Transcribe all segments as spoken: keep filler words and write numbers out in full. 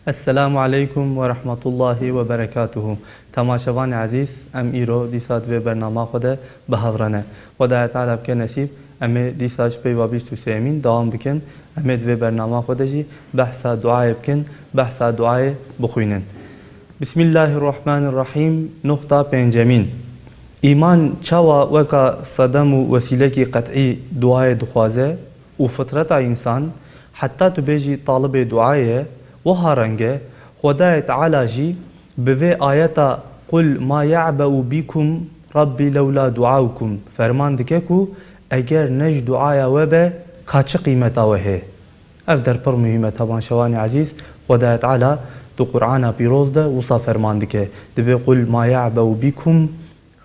Esselamu aleykum ve rahmetullahi ve berekatuhu. Temaşevanê ezîz, em îro dîsa di vê bernama xwe de bi hev re ne. Xwedayê Teala bike nesîb, em ê dîsa ji peyva bîst û sêyemîn dewam bikin. Em ê di vê bernama xwe de jî behsa duayê bikin, behsa duayê bixwînin. Bismillahirrahmanirrahim. Nuqta pêncemîn. Îman çawa weka sedem û wesîlekî qet'î duayê dixwaze? Û fitreta însan, heta tu bêjî talibê duayê ye, wiha reng e, Xwedayê Teala jî bi vê ayeta "Qul ma ya'be'u bikum Rabbi lewla duaukum" ferman dike ku eger ne ji duaya we be, ka çi qîmeta we heye? Ev der pir muhîm e, temaşevanê ezîz. Xwedayê Teala di Qur'ana pîroz de wisa ferman dike. Dibê "Qul ma ya'be'u bikum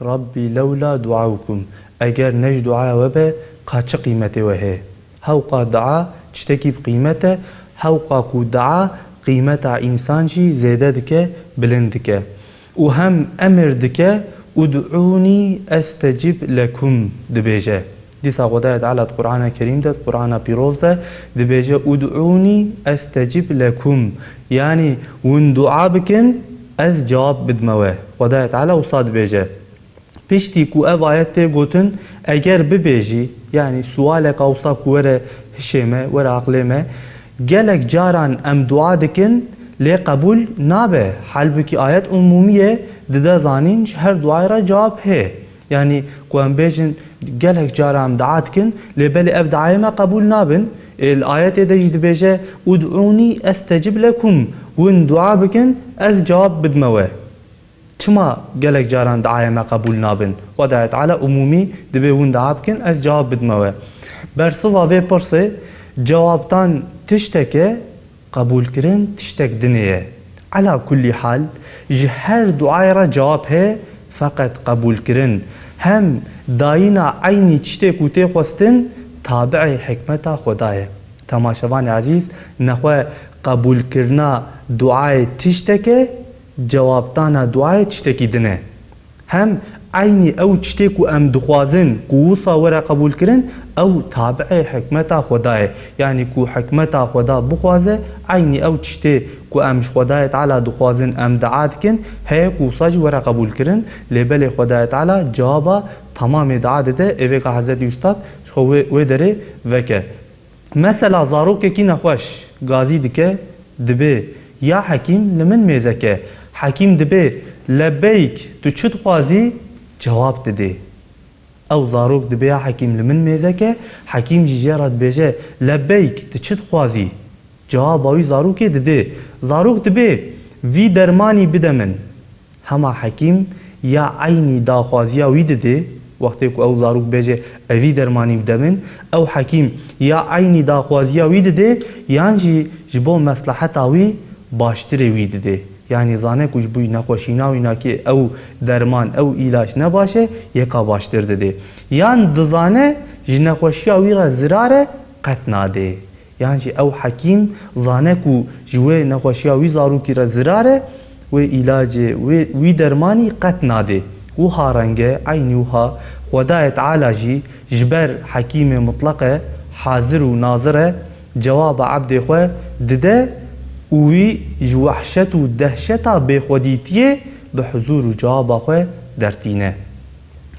Rabbi lewla duaukum", eger ne ji duaya we be, ka çi qîmetê we heye? Hewqa dua tiştekî bi qîmet e, hewqa ku dua qîmeta însan jî zêde dike, bilind dike. Û hem emir dike, "Ud'ûnî estecib lekum" dibêje. Dîsa Xwedayê Teala di Qur'ana Kerîm de, di Qur'ana Pîroz de dibêje, "Ud'ûnî estecib lekum." Yanî, hûn dua bikin, ez cewab bidime we. Xwedayê Teala wisa dibêje. Piştî ku ev ayet tê gotin, eger bibêjî, yanî sualeka wisa ku were hişê me, were aqlê me, gelek caran em dua dikin, lê qebûl nabe. Halbûkî ayet umûmî ye, dide zanîn ji her duayê re cewab heye. Yanî ku em bêjin, gelek cara em dua dikin, lê belê ev duayê me qebûl nabin. Ê, li ayetê de jî dibêje, "Ud'ûnî estecib lekum", hûn dua bikin, ez cewab bidime we. Çima gelek caran duayê me qebûl nabin? Xwedayê Teala umûmî dibê hûn dua bikin, ez cewab bidime we. Bersiva vê pirsê, cewabdan tiştek e, qebûlkirin tiştek dinê ye. Ela kullî hal, ji her duayê re cewab heye, feqet qebûlkirin hem dayîna eynî tiştê ku tê xwestin tabi'ê hikmeta Xwedayê. Temaşevanê ezîz, nexwe qebûlkirina duayê tiştek e, cewabdana duayê tiştekî din e. Hem eynî ew tiştê ku em dixwazin ku wisa were qebûlkirin, ew tabi'ê hikmeta Xweda ye. Yanî ku hikmeta Xweda bixwaze, eynî ew tiştê ku em ji Xwedayê Teala dixwazin, em dua dikin, heye ku wisa jî were qebûlkirin. Lê belê Xwedayê Teala cewaba temamê dua dide, ê vêka Hezretî Ustad ji xwe wê, wê derê veke. Mesela zarokekî nexweş gazî dike, dibê, "Ya Hekîm, li min mêze ke." Hekîm dibê, "Lebeyk, tu çi dixwazî?" cewab didê. Ew zarok dibê, "Ya Hekîm, li min mêze ke." Hekîm jî jê re dibêje, "Lebeyk, tu çi dixwazî?" Cewaba wî zarokê didê. Zarok dibê, "Vî dermanî bide min." Hema hekîm ya eynî daxwaziya wî didê, wextê ku ew zarok bêje, "Evî dermanî bide min", ew hekîm ya eynî daxwaziya wî didê, yan jî ji bo mesleheta wî baştirê wî didê. Yanî zane ku ji bo nexweşîna wî nakê ew derman, ew îlaç ne baş e, yeka baştir didê. Yan dizane ji nexweşiya wî re zirar e, qet nadê. Yan jî ew hekîm zane ku ji wê nexweşiya wî zarokî re zirar e, wê îlacê, wê, wî dermanî qet nadê. Wiha reng e, eynî wiha Xwedayê Teala jî ji ber hekîmê mutlaq e, hazir û nazir e, cewaba ebdê xwe dide û wî ji wehşet û dehşeta bêxwedîtiyê bi huzûr û cewaba xwe dertîne.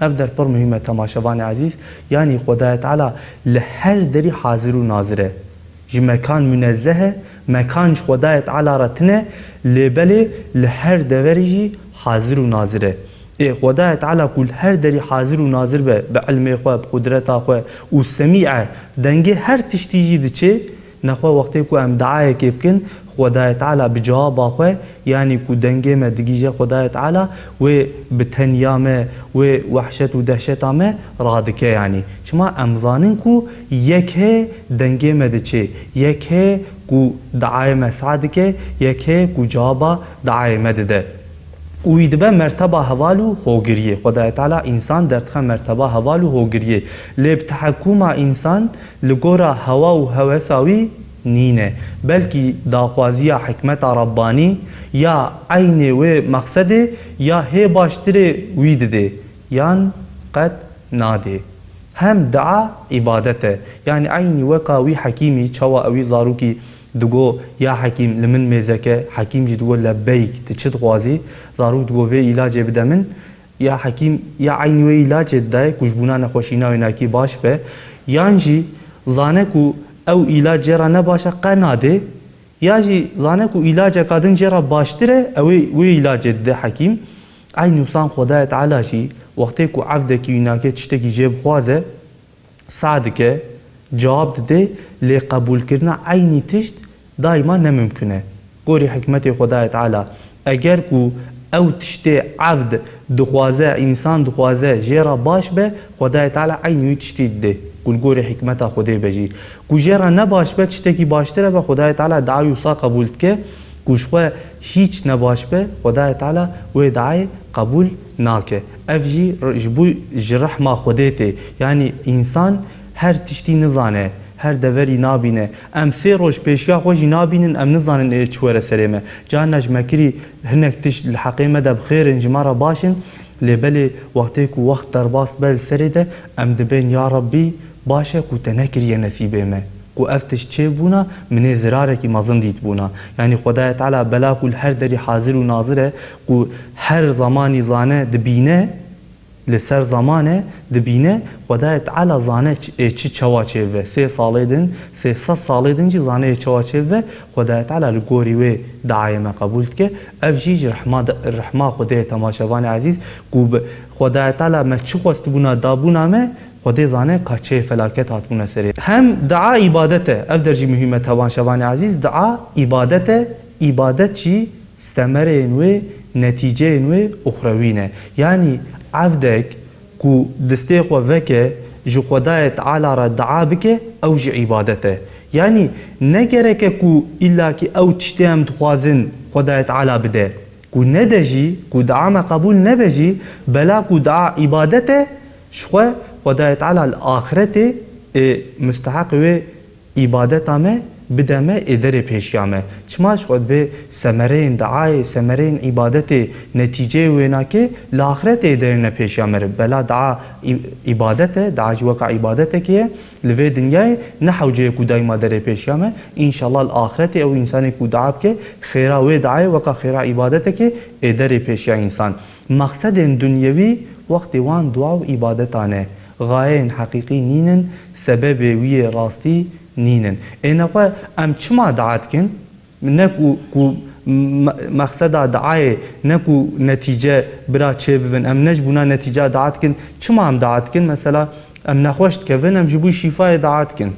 Ev der pir muhîm e, temaşevanê ezîz, yanî Xwedayê Teala li her derî hazir û nazir e. Ji mekan munezzeh e, mekan ji Xwedayê Teala re tune, lê belê li her deverî jî hazir û nazir e. Ê Xwedayê Teala ku li her derî hazir û nazir be, bi ilmê xwe, bi qudreta xwe û semî e, dengê her tiştî jî diçê, nexwe wextê ku em duayekê bikin, Xwedayê Teala bi cewaba xwe, yanî ku dengê me digihîje Xwedayê Teala, wê bi tenya me, wê wehşet û dehşeta me radike yanî. Çima? Em zanin ku yek heye dengê me diçê, yek heye ku duayê me seh dike, yek heye ku cewaba duayê me dide. Û wî dibe merteba heval û hogiriyê. Xwedayê Teala însan derdixe merteba heval û hogiriyê. Lê bi tehekûma însan li gora hewa û hewesa wî nîne. Belkî daxwaziya hikmeta Rabbanî ya eynê wê mexsedê ya hê baştirê wî didê, yan qet nadê. Hem dua îbadet e. Yanî eynî weka wî hekîmî, çawa ewî zarokî Digo, "Ya Hekîm, li min mêze ke." Hekîm jî digo, "Lebbeyk, tu çi dixwazî?" Zarok digo, "Vê îlacê bide min." Ya Hekîm ya eynî wê îlacê didayê ku ji bûna nexweşîna wênakî baş be. Yan jî zane ku ew îlac jê re ne baş e, qe nadê. Ya jî zane ku îlaceka din jê re baştir e, ew ê wê îlacê dide Hekîm. Eynî wisa Xwedayê Teala jî wextê ku evdekî wî nake tiştekî jê bixwaze, sa dike, cewab dide, lê qebûlkirina eynî tişt daîma ne mimkun e. Gorî hikmetê Xwedayê Teala, eger ku ew tiştê evd dixwaze, însan dixwaze, jê re baş be, Xwedayê Teala eynî wî tiştî dide, ku li gorî hikmeta Xwedê be jî. Ku jê re ne baş be, tiştekî baştir e be, Xwedayê Teala dua wî wisa qebûl dike, ku ji xwe hîç ne baş be, Xwedayê Teala wê duayê qebûl nake. Ev jî r-, ji bo, ji rehma Xwedê tê. Yanî însan her tiştî nizane, her deverî nabîne. Em sê roj pêşiya xwe jî nabînin, em nizanin ê çi were serê me. Carna ji me kirî hinek tişt li heqê me de bi xêr in, ji me re baş in, lê belê wextê ku wext derbas be li serê de, em dibên, "Ya Rabbî, baş e ku te nekiriye nesîbê me." Ku ev tişt çêbûna, min ê zirarekî mezin dîtbûna. Yanî Xwedayê Teala bela ku li her derî hazir û nazir e, ku her zemanî zane dibîne, li ser zeman e, dibîne, Xwedayê Teala zane ç-, ê çi çawa çêbibe. Sê salê din, sê sed salê din jî zane ê çawa çêbibe, Xwedayê Teala li gorî wê duayê me qebûl dike. Ev jî ji rehma de, rehma Xwedê ye, temaşevanê ezîz, ku bi Xwedayê Teala me çi xwestibûna dabûna me, Xwedê zane ka çê felaket hatibûne serê. Hem dua îbadet e, ev der jî muhîm e, temaşevanê ezîz, dua îbadet e, îbadet jî semereyên wê, netîceyên wê uxrewî ne. Yanî evdek ku distê xwe veke, ji Xwedayê Teala re dua bike, ew jî îbadet e. Yanî ne gerek e ku îllakî ew tiştê em dixwazin Xwedayê Teala bide. Ku nede jî, ku dua me qebûl nebe jî, bela ku dua îbadet e, ji xwe Xwedayê Teala li axretê, ê, musteheq wê îbadeta me bide me, ê derê pêşiya me. Çima ji xwe dibê semereyên duayê, semereyên îbadetê, netîceyê wênakê li axretê ê derê ne pêşiya me re. Bela dua î-, îbadet e, dua jî weka îbadetekê ye. Li vê dinyayê ne hewce ye ku daîma derê pêşiya me. Înşallah li axretê ew însanê ku dua bike, xêra wê duayê weka xêra îbadetekê ê derê pêşiya însan. Mexsedên dunyewî wextê wan dua û îbadetan e. Xayeyên heqîqî nînin, sebebê wî yê rastî nînin. Ê nexwe em çima dua dikin? Ne ku, ku me-, mexseda duayê ne ku netîce bira çêbibin. Em ne ji bona netîca dua dikin. Çima em dua dikin? Mesela em nexweş dikevin, em ji bo şîfayê dua dikin.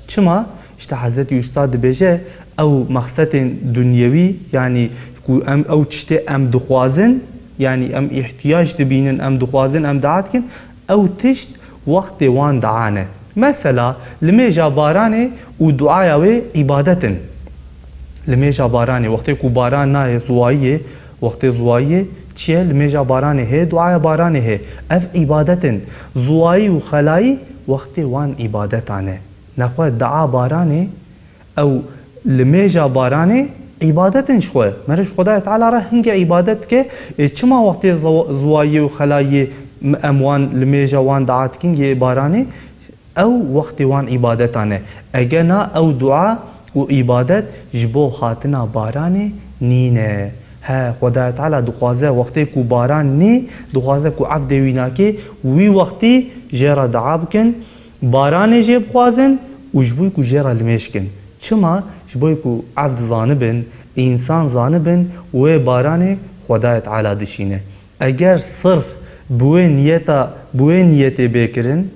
Çima? Îşte Hezretî Ustad dibêje, ew mexsetên dunyewî, yanî ku em, ew tiştê em dixwazin, yanî em îhtiyac dibînin, em dixwazin, em dua dikin, ew tişt wextê wan dua ne. Mesela, limêja baranê û duaya wê îbadet in. Limêja baranê, wextê ku baran nayê, ziwayiyê, wextê ziwayiyê çi ye? Limêja baranê hê, duaya baranê hê. Ev îbadet in. Ziwayî û xelayî wextê wan îbadetan e. Nexwe dua baranê, ew limêja baranê îbadet in ji xwe. Meriv ji Xwedayê Teala re hingê îbadet dike. Ê çima wextê ziwa-, ziwayiyê û xelayiyê em wan limêja wan dua dikin yê baranê? Ew wextê wan îbadetan e. Ege na ew dua û îbadet ji bo hatina baranê nîne. He, Xwedayê Teala dixwaze wextê ku baran nî, dixwaze ku evdê wî nake, wî wextî jê re dua bikin, baranê jê bixwazin û ji bo ku jê re limêj kin. Çima? Ji bo ku evd zanibin, însan zanibin, wê baranê Xwedayê Teala dişîne. Eger sirf bi wê niyeta, bi wê niyetê bê kirin,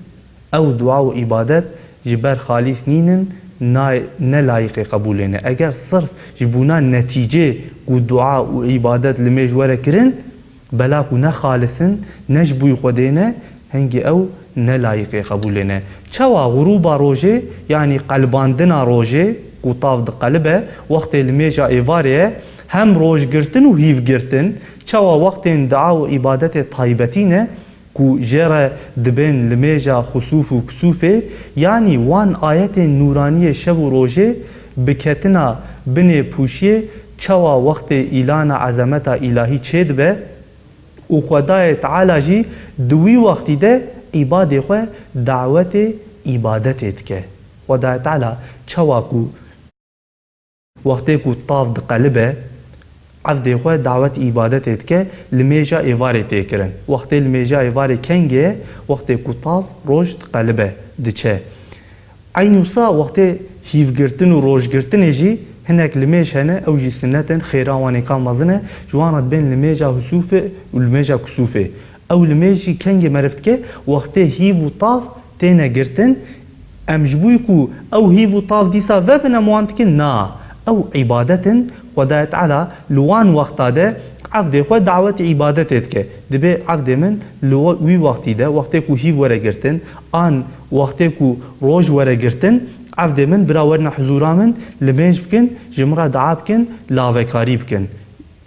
ew dua û îbadet ji ber xalîs nînin, nay-, ne layîqê qebûlê ne. Eger sirf ji bona netîcê ku dua û îbadet limêj were kirin, bela ku ne xalis in, ne ji bo Xwedê ne, hingî ew ne layîqê qebûlê ne. Çawa xurûba rojê, yanî qelibandina rojê, ku tav diqelibe, wextê limêja êvarê ye, hem rojgirtin û hîvgirtin, çawa wextên dua û îbadetê taybetî ne, ku jê re dibên limêja xusûf û kusûfê, yanî wan ayetên nûraniyê şev û rojê bi ketina binê pûşiyê çawa wextê îlana ezemeta îlahî çêdibe û Xwedayê Teala jî di wî wextî de îbadê xwe dawetê îbadetê dike. Xwedayê Teala çawa ku Wextê ku tav diqelibe, evdê xwe dawet îbadetê dike, limêja êvarê tê kirin. Wextê limêja êvarê kengê ye? Wextê ku tav roj diqelibe, diçe. Eynî wisa wextê hîvgirtin û rojgirtinê jî hinek limêj hene, ew jî sinnet in, xêra wan ê ka mezin e, ji wan re dibên limêja hisûfê û limêja kisûfê. Ew limêj jî kengê meriv dike, wextê hîv û tav têne girtin, em ji bo ku ew hîv û tav dîsa vebin em wan dikin? Na. Ew îbadet in, Xwedayê Teala li wan wexta de evdê xwe dawetî îbadetê dike. Dibê evdê min li we-, wî wextî de, wextê ku hîv were girtin, an wextê ku roj were girtin, evdê min bira werine hizûra min, limêj bikin, ji min re dua bikin, lavekarî bikin.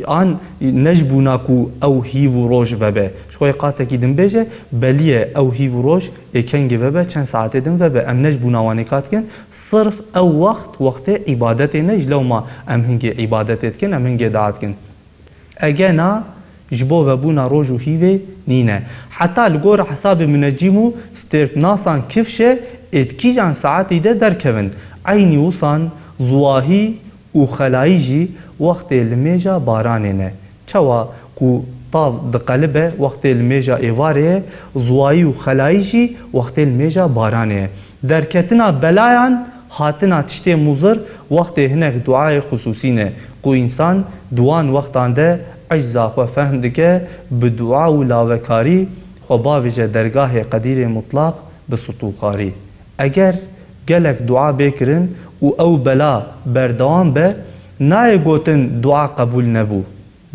An ne ji bona ku ew hîv û roj vebe. Ji xwe yê qasekî din bêje, belî ye ew hîv û roj ê kengê vebe, çend saetê din vebe. Em ne ji bona wan ê ka dikin, sirf ew wext, wextê îbadetê ne, ji lewma em hingê îbadetê dikin, em hingê dua dikin. Ege na, ji bo vebûna roj û hîvê nîne. Heta li gor hesabê munecîm û stêrknasan kifşe ê di kîjan saetî de derkevin. Eynî wisan ziwahî û xelayî jî wextê limêja baranê ne. Çawa ku tav diqelibe, wextê limêja êvarê ye, ziwayî û xelayî jî wextê limêja baranê ye. Derketina belayan, hatina tiştê muzir wextê hinek duayê xusûsî ne, ku însan di wan wextan de ecza xwe fehm dike, bi dua û lavekarî xwe bavêje dergahê Qedîrê Mutlaq bi stûxarî. Eger gelek dua bê kirin û ew bela berdewam be, nayê gotin dua qebûl nebû.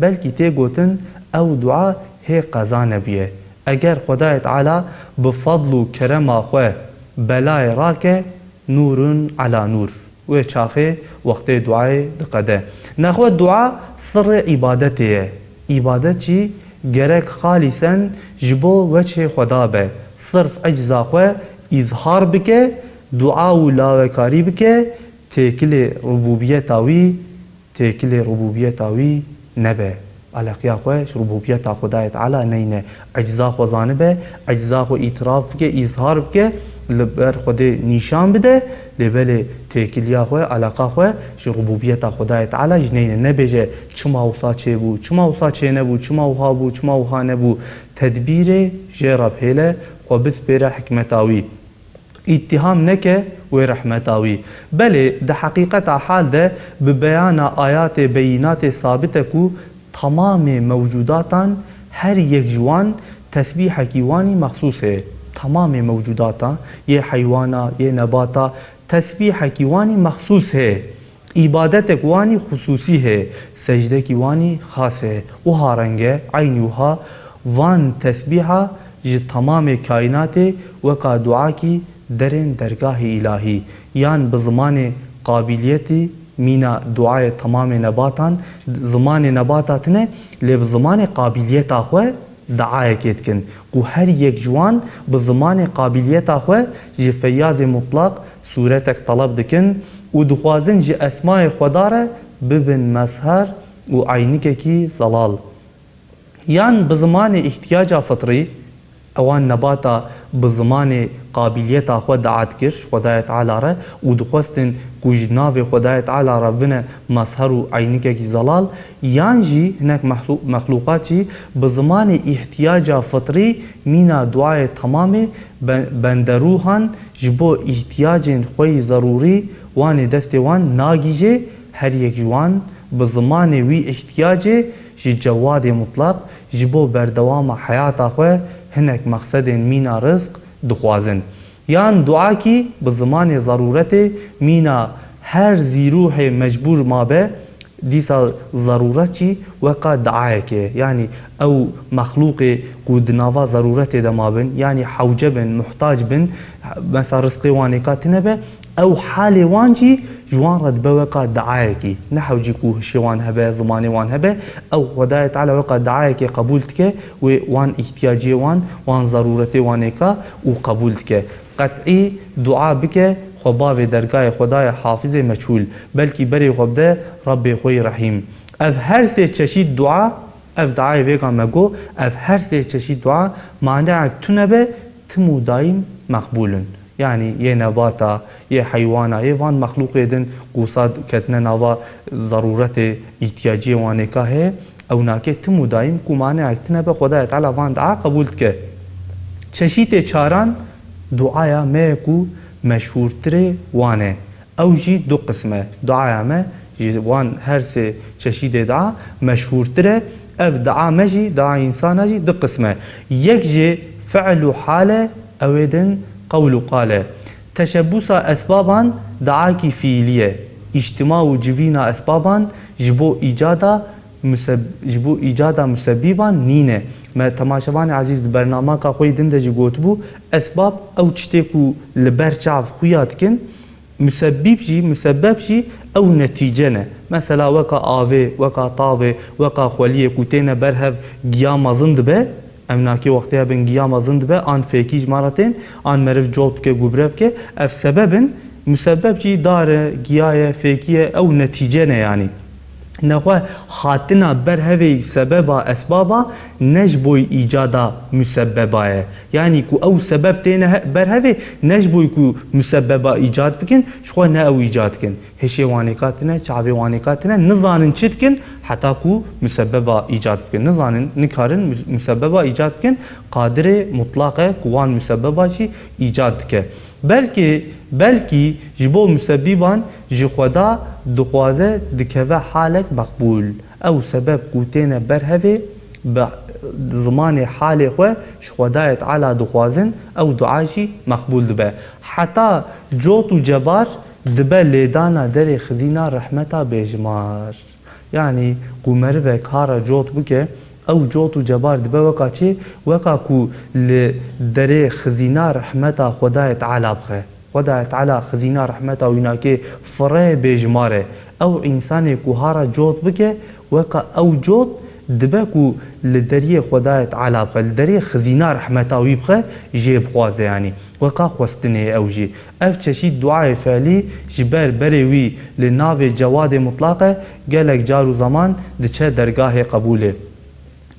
Belkî tê gotin ew dua hê qeza nebûye. Eger Xwedayê Teala bi fadl û kerema xwe belayê rake, nûrun ela nûr. Wê çaxê wextê duayê diqede. Nexwe dua sirrê îbadetê ye. Îbadet jî gerek xalîsen ji bo wechê Xweda be. Sirf ecza xwe îzhar bike, dua û lavekarî bike, têkilê rubûbiyeta wî, têkilê rubûbiyeta wî nebe. Eleqiya xwe ji rubûbiyeta Xwedayê Teala neyne. Ecza xwe zanibe, ecza xwe îtiraf bike, îzhar bike, li ber Xwedê nîşan bide, lê belê têkiliya xwe, eleqa xwe ji rubûbiyeta Xwedayê Teala jî neyne. Nebêje, çima wisa çêbû, çima wisa çênebû, çima wiha bû, çima wiha nebû. Tedbîrê jê re bihêle, xwe bispêre hikmeta wî. Îttiham neke wê rehmeta wî. Belê, di heqîqeta hal de bi beyana ayatê beyînatê sabit e ku temamê mewcûdatan her yek ji wan tesbîhekî wanî mexsûs heye. Temamê mewcûdata, yê heywana, yê nebata, tesbîhekî wanî mexsûs heye. Îbadetek wanî xusûsî heye, secdekî wanî xas heye. Wiha reng e, eynî wiha van tesbîha ji temamê kaînatê weka duakî derên dergahê îlahî, yan bi zimanê qabiliyetî mîna duayê temamê nebatan, zimanê nebata tune, lê bi zimanê qabiliyeta xwe duayekê dikin, ku her yek ji wan bi zimanê qabiliyeta xwe ji Feyyazê Mutlaq sûretek teleb dikin û dixwazin ji esmayê Xweda re bibin mezher û eynikekî zelal. Yan bi zimanê îhtiyaca fitrî, ewan nebata bi zimanê qabiliyeta xwe dua dikir ji Xwedayê Teala re û dixwestin ku ji navê Xwedayê Teala re bine mezher û eynikekî zelal, yan jî hinek mexlû-, mexlûqat jî bi zimanê îhtiyaca fitrî mîna duayê temamê be-, benderûhan ji bo îhtiyacên xwe yî zerûrî wan ê destê wan nagihîje, her yek ji wan bi zimanê wî îhtiyacê ji Cewadê Mutlaq ji bo berdewama heyata xwe hinek mexsedên mîna rizq dixwazin. Yan duakî bi zimanê zerûretê mîna her zîrûhê mecbûr mabe, dîsa zerûret jî weka duayekê ye. Yanî ew mexlûqê ku di nava zerûretê de mabin, yanî hewce bin, muhtac bin, mesela rizqê wan ê ka tune be, ew halê wan jî ji wan re dibe weka duayekî. Ne hewcî ku hişê wan hebe, zimanê wan hebe, ew Xwedayê Teala weka duayekê qebûl dike, wê wan îhtiyaciyê wan, wan zerûretê wan ê ka û qebûl dike. Qet'î dua bike, xwe bavê dergahê Xwedayê Hafizê Meçhûl, belkî berê xwe bide Rebbê xwe yî Rehîm. Ev her sê çeşît dua, ev duayê vêga me got, ev her sê çeşît dua, maneek tune be, tim û daîm meqbûl in. Yanî yê nebata, yê heywana, yê van mexlûqê din ku wisa ketine nava zerûretê, îhtiyaciyê wanêka heye, ew nake tim û dayîm ku maneyek tine be, Xwedayê Teala van dua qebûl dike. Çeşîtê çaran duaya me ye ku meşhûrtirê wan e. Ew jî du qism e. Duaya me ji wan her sê çeşîdê dua meşhûrtir e. Ev dua me jî, dua însana jî du qism e. Yek jê fi'l û hal e, ew ê din qewl û qal e. Teşebbûsa esbaban duakî fiîlî ye. Îctima û civîna esbaban ji bo îcada museb-, ji bo îcada musebîban nîne. Me temaşevanê ezîz di bernamaka xwe yê din de jî gotibû, esbab ew tiştê ku li ber çav xuya dikin, musebbîb jî, musebbeb jî ew netîce ne. Mesela weka avê, weka tavê, weka xweliyê ku têne ber hev giya mezin dibe, ew nakê wextê hebin giya mezin dibe, an fêkî ji me re tên, an meriv cot bike, gubre bike, ev sebeb in, musebbeb jî dar e, giya ye, fêkî ye, ew netîce ne yanî. Nexwe hatina ber hevê sebeba, esbaba ne ji bo îcada musebbeba ye. Yanî ku ew sebeb têne he-, ber hevê ne ji bo ku musebbeba îcad bikin, ji xwe ne ew îcad dikin. Hişê wanêka tine, çavê wanêka tine, nizanin çi dikin heta ku musebbeba îcad bikin. Nizanin, nikarin mu-, musebbeba îcad bikin. Qadirê mutlaq e ku wan musebbeba jî îcad dike. Belkî, belkî ji bo musebbîban ji Xweda dixwaze dikeve halek meqbûl. Ew sebeb ku têne ber hevê bi zimanê halê xwe ji Xwedayê Teala dixwazin, ew dua jî meqbûl dibe. Heta cot û cebar dibe lêdana derê xizîna rehmeta bêjimar. Yanî ku merivek hara cot bike, ew cot û cebar dibe weka çi? Weka ku li derê xizîna rehmeta Xwedayê Teala bixe. Xwedayê Teala xizîna rehmeta wî nake firê bêjimar e. Ew însanê ku hara cot bike, weka ew cot dibe ku li deriyê Xwedayê Teala bixe, li deriyê xizîna rehmeta wî bixe, jê bixwaze yanî. Weka xwestinê ew jî. Ev çeşît duayê felî ji ber berê wî li navê Cewadê Mutlaq e, gelek car û zeman diçe dergahê qebûlê.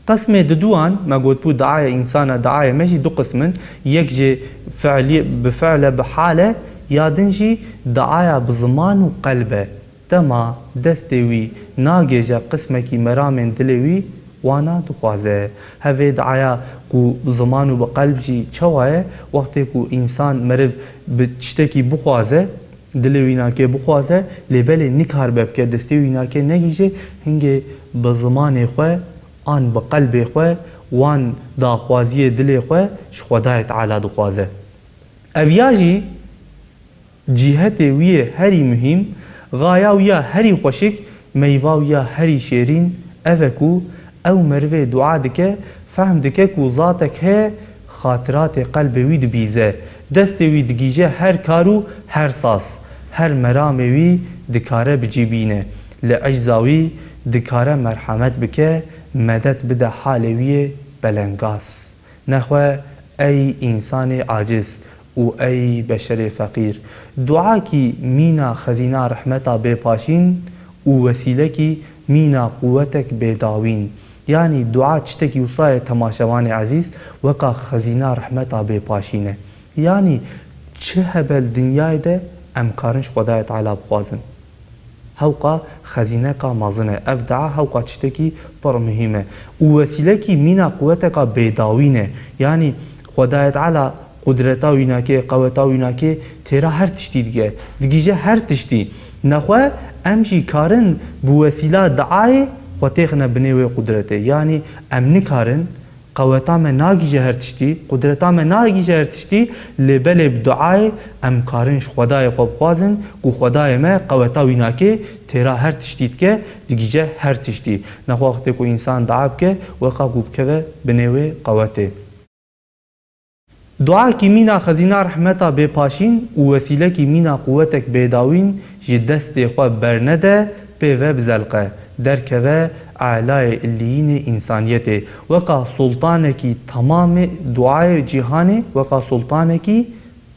Qismê diduan, me gotbû duaya însana, duayê me jî du qism in. Yek jê fiilî, bi fiil e, bi hal e, ya din jî duaya bi ziman û qelb e. Dema destê wî nagêje qismekî meramên dilê wî, wana dixwaze. Hevê duaya ku bi ziman û bi qelb jî çawa ye, wextê ku însan, meriv bi tiştekî bixwaze, dilê wî nake bixwaze, lê belê nikaribe bike, destê wî nake negihîje, hingê bi zimanê xwe an bi qelbê xwe wan daxwaziyê dilê xwe ji Xwedayê Teala dixwaze. Ev ya jî cîhetê wî yê herî muhîm, xaya wî ya herî xweşik, meyva wî ya herî şêrîn ev e ku ew merivê dua dike, fehm dike ku zatek heye, xatiratê qelbê wî dibîze, destê wî digihîje her kar û her saz, her meramê wî dikare bi cî bîne. Li ecza wî dikare merhemet bike, medet bide halê wî yê belengaz. Nexwe ey însanê aciz û ey beşerê feqîr, duakî mîna xezîna rehmeta bêpaşîn û wesîlekî mîna quwetek bêdawîn. Yanî dua tiştekî wisa ye, temaşevanê ezîz, weka xezîna rehmeta bêpaşîn e. Yanî çi hebe li dinyayê de em karin ji Xwedayê Teala bixwazin. Hewqa xezîneka mezin e. Ev dua hewqa tiştekî pir muhîm e. Û wesîlekî mîna quweteka bêdawîn e. Yanî Xwedayê Teala qudreta wî nake, qeweta wî nake, têra her tiştî dike. Digihîje her tiştî. Nexwe em jî karin bi wesîla duayê xwe têxine binê wê qudretê. Yanî em nikarin Qeweta me nagihîje her tiştî, qudreta me nagihîje her tiştî, lê belê bi duayê em karin ji Xwedayê xwe bixwazin ku Xwedayê me qeweta wî nake, têra her tiştî dike, digihîje her tiştî. Nexwe wextê ku însan dua bike, weka ku bikeve binê wê qewetê. Duakî mîna xezîna rehmeta bêpaşîn û wesîlekî mîna quwetek bêdawîn ji destê xwe bernede, pê ve bizelqe, derkeve elayê illiyînê însaniyetê. Weka sultanekî temamê duayê cîhanê, weka sultanekî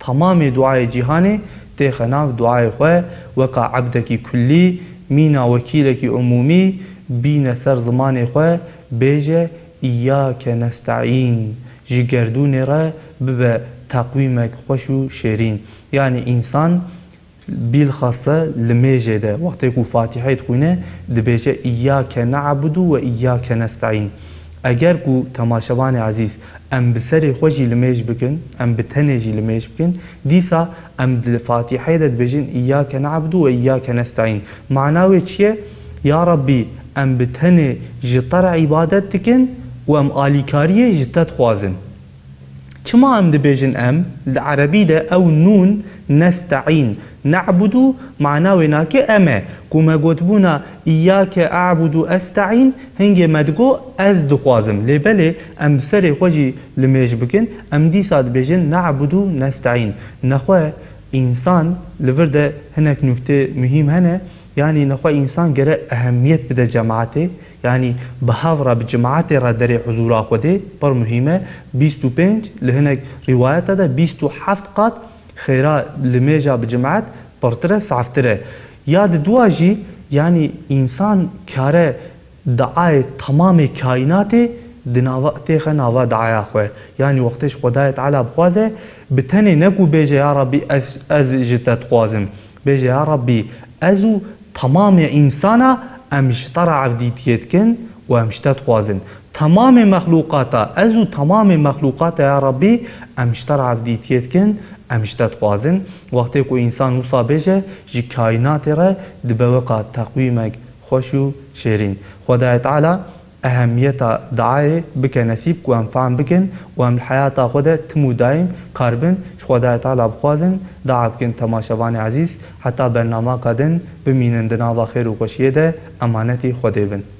temamê duayê cîhanê têxe nav duayê xwe, weka ebdekî kullî, mîna wekîlekî umûmî, bîne ser zimanê xwe, bêje, Îyyake nesta'în, ji gerdûnê re bibe teqwîmek xweş û şêrîn. Yanî însan bîlxaste limêjê de wextê ku Fatîheyê dixwîne, dibêje, "Îyyake ne'budu ve îyyake nesta'în." Eger ku temaşevanê ezîz em bi serê xwe jî limêj bikin, em bi tenê jî limêj bikin, dîsa em di Fatîheyê de dibêjin, "Îyyake ne'budu ve îyyake nesta'în." Mana wê çi ye? Ya Rabbî, em bi tenê ji te re îbadet dikin û em alîkariyê ji te dixwazin. Çima em dibêjin em? Li erebî de ew nûn, nesta'în, ne'budu, mana wê nake em e. Ku me gotibûna, "Îyyake a'budu esta'în", hingê me digo, "Ez dixwazim." Lê belê em bi serê xwe jî limêj bikin, em dîsa dibêjin, "Ne'budu nesta'în." Nexwe însan li vir de hinek nukte muhîm hene, yanî nexwe însan gere ehemiyet bide cemaetê, yanî bi hev re, bi cemaetê re derê huzûra Xwedê, pir muhîm e. Bîst û pênc, li hinek rîwayeta de bîst û heft qat xêra limêja bi cemaet pirtir e, saftir e. Ya di dua jî, yanî însan kare diayê temamê kaînatê di nava, têxe nava diaya xwe. Yanî wextê ji Xwedayê Teala bixwaze, bi tenê ne ku bêje, "Ya Rabbî, ez, ez ji te dixwazim." Bêje, "Ya Rabbî, ez û temamê însana em ji te re evdîtiyê dikin û em ji te dixwazin. Temamê mexlûqata, ez û temamê mexlûqata, ya Rabbî, em ji te re evdîtiyê dikin, em ji te dixwazin." Wextê ku însan wisa bêje, ji kaînatê re dibe weka teqwîmek xweş û şêrîn. Xwedayê Teala ehemiyeta diayê bike nesîb ku em fehm bikin û em li heyata xwe de tim û daîm karibin ji Xwedayê Teala bixwazin, dua bikin temaşevanê ezîz, heta bernamaka din bimînin di nava xêr û xweşiyê de, emanetî Xwedê bin.